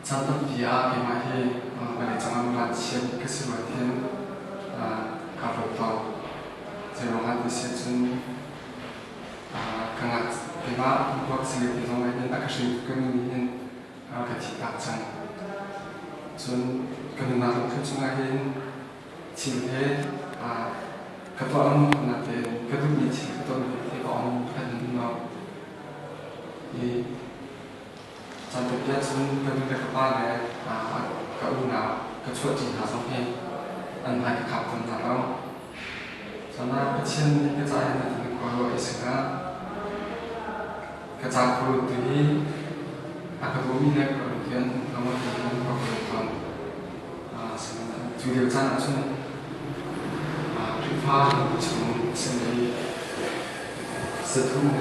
Caan tampi ah keimah hi vawleicung ah vanchiat ka si ruat hin kaa ruat tawn. Zeiruangah ti si ahcun ka ngak keimah pumpak si ti zong ah hin a ka hringtu ka nu nih hin ka thihtak cang. Cun ka nunnak lungthin chungah hin thil he ka tuah lengmang natein ka duhmi thil ka tuahmi hi ka ong kan um lo. Hi caan tampi ahcun ka nu le ka pa le ka unau ka chuahṭi hna zong hi an hmai ka khap tawn hna lo. Cun ah Pathian nih ka ca hin a kan khua rua i sinah ka ca khua tu hi a ka dawmi le ka ruat hi an um hnga maw ti in ka ruat tawn. Cu lio caan ahcun Khrihfa chung simi 329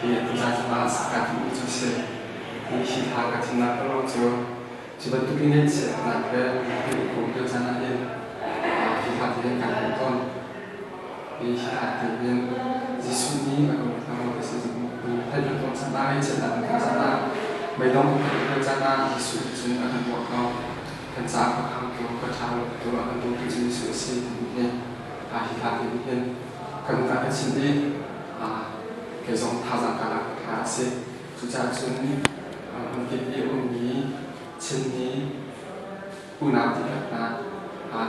hi tuzaan ah sak kaa timhmi cu a si. Hi hi hla ka thimnak a ruang cu cu bantuk in ngaihchiatnak le lungthin i kum lio caan ahhin hi hla ti hin kan hmuh tawn. Hi hi hla ti hin Jesuh nih a kan hmuh hna ti si theih kan tawn caan ah ngaihchiatnak kan ton caan ah meidong kan theih lio caan ah Jesuh nih cun a kan ruah ko. Kan caah ka khangtu, ka ṭha tu a kan dawtu cu Jesuh a si timi hi hi hla te nih hin kan a ka chimh i kei zong thazaang ka lak kha a si. Cucaah cun hmunkip i a ummi Chinmi unau dihlak hna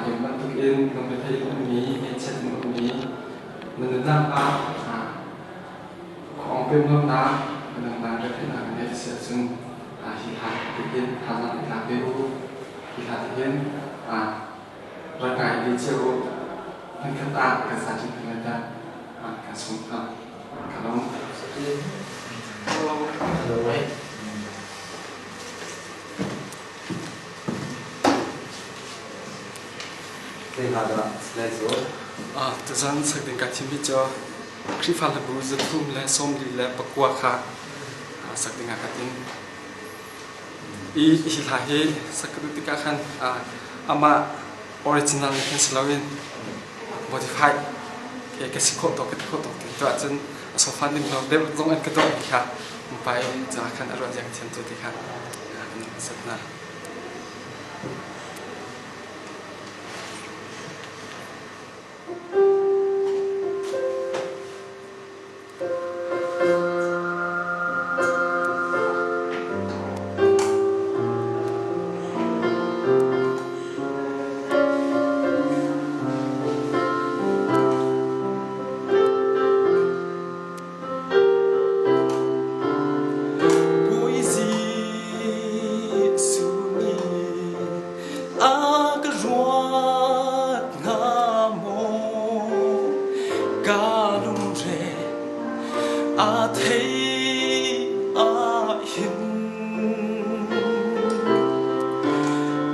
hi bantukin lungrethei in ummi, ngaihchiat in ummi na nunnak ah khuang pemlonak, na nunnak retheihnak na ngeih a si ahcun hi hla tihin thazaang i tlak ve u. Hi hla tihin rak ngai ve cio u. Hmunkhat ah kan sa ṭi hna lai dah kan sung hna. Ka lawm. Zei hla dah lai cu? Tuzan sakding ka thimmi cu Khrihfa hlabu 349 kha sak ding ah ka tim. I hi hla hi sak ka duh tikah khan amah original nih khan si loin modify ke ka si khawh tawk ka ti khawh tawk ti tuah cun a sofa ning lo deuh zong an ka tuah mi kha mumbai ca khan a ruah ziang thiam cu ti kha an sat na. Puisi suni a ka ruat hnga maw? Ka lungre a thei ah hin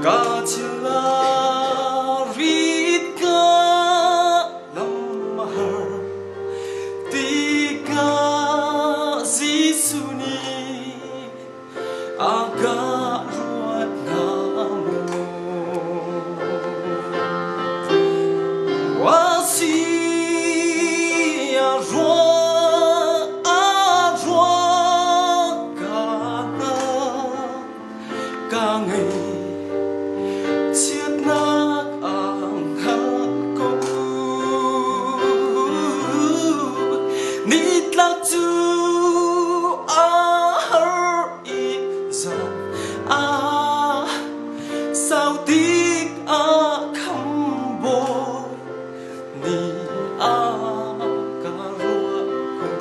ka thil a rit ka lam a har tikah Jesuh nih a ka ruat hnga maw? Wa si a ruah a ruah ka hna ka ngei chiatnak ah hngal ko nitlak cu a har i zan a sau tik ah khambawi ni a ka ruah ko.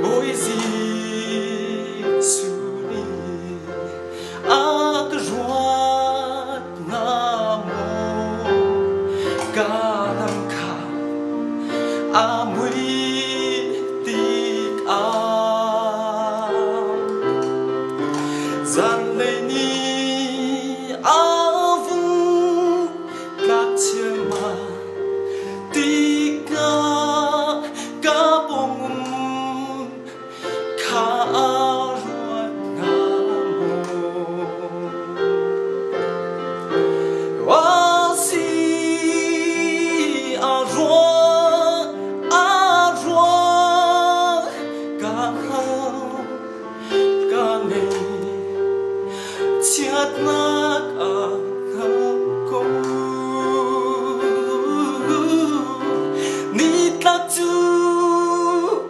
Bawi Jesuh nih a ka ruat hnga maw? Ka lam kha a mui tikah zanlei ni a vung tlak chiahmah tikah ka pawng um kha a ruat hnga maw? Wa si a ruah a ruah. Chiatnak ah hngak ko. Nitlak cu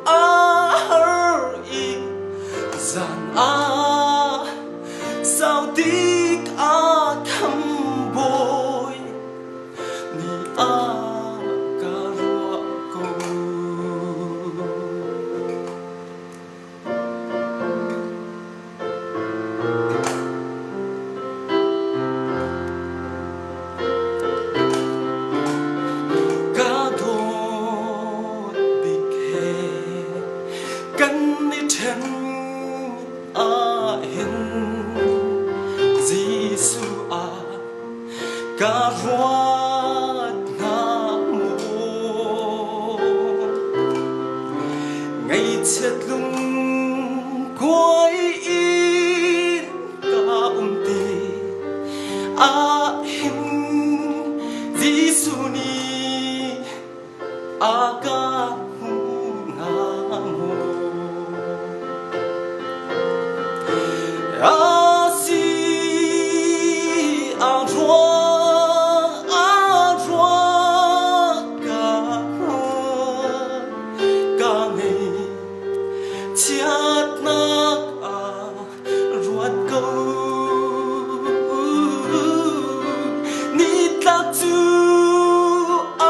a har i zan ah sau tik ah khambawi ni ah ka ruah ko. Ka dawt bik he kan i ṭhen ahhin Jesuh ah ka ruat hnga maw? Ngaihchiat lungkuai in ka um ti ahhin Jesuh nih a ka hmu hnga maw? A si a ruang a ruang ka ka ngei chiatnak ah ruat ko. Nitlak cu a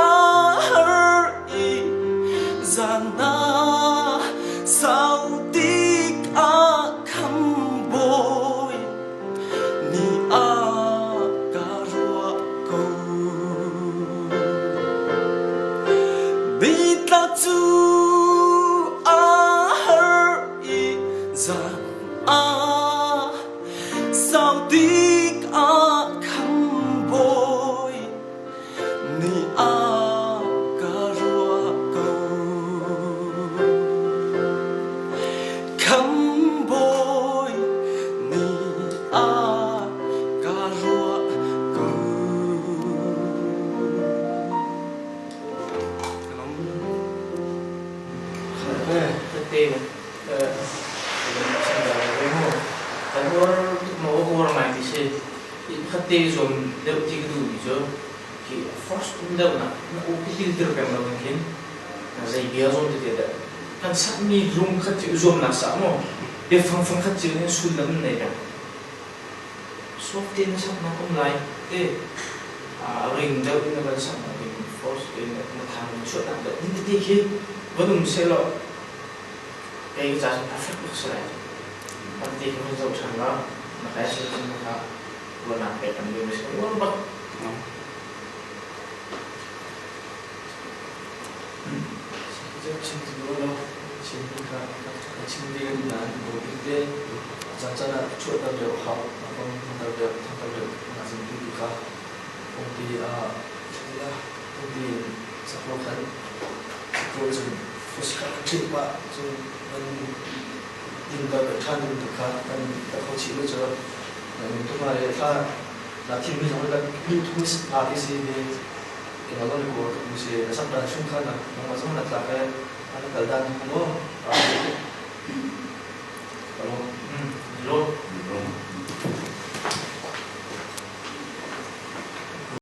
har i zan ah sau tik ah khambawi ni ah ka ruah ko. Nitlak cu a har i zan ah sau tik ah khambawi ni ah ka ruah ko. Khambawi ni ah ka ruah ko. Tete kan uar maw uar ngai ti si. Khatte zuam deuh ti ka duhmi cu khi first um deuh nak na u ki hil tir peng lo khin zei bia zawn tete dah kan sakmi lung khat cu zuamnak sa maw biafang fang khat cu hin sullam nei peng soft te na saknak um lai te ring deuh in na van saknak ding force te na thang na chuahnak deuh din tete khi van um selaw kei ka ca cu perfect bak si lai. Kan ti khi hun zoh ṭhan la, na kai sil cun kha ruahnak pek kan duh mi si. Uar bak. Chim ti duh lo, chim kha ka chim ding nain bawibik te caan caan ah chuahter deuh hau, a kong thangter deuh, thangter deuh na zin tu tu kha pungpi ah pungpi in sakro khan sakro cun ṭhinh pah cun nan inn kal ṭhan ding tu kha kan kho chih lu cu tuk hna le thla na thimmi zong kan duh tuk hna ti si hi keimah zong ni kawl tuk si na sak dan chung kha na nangmah zong na tlak i na kal dan tu mu. Hello.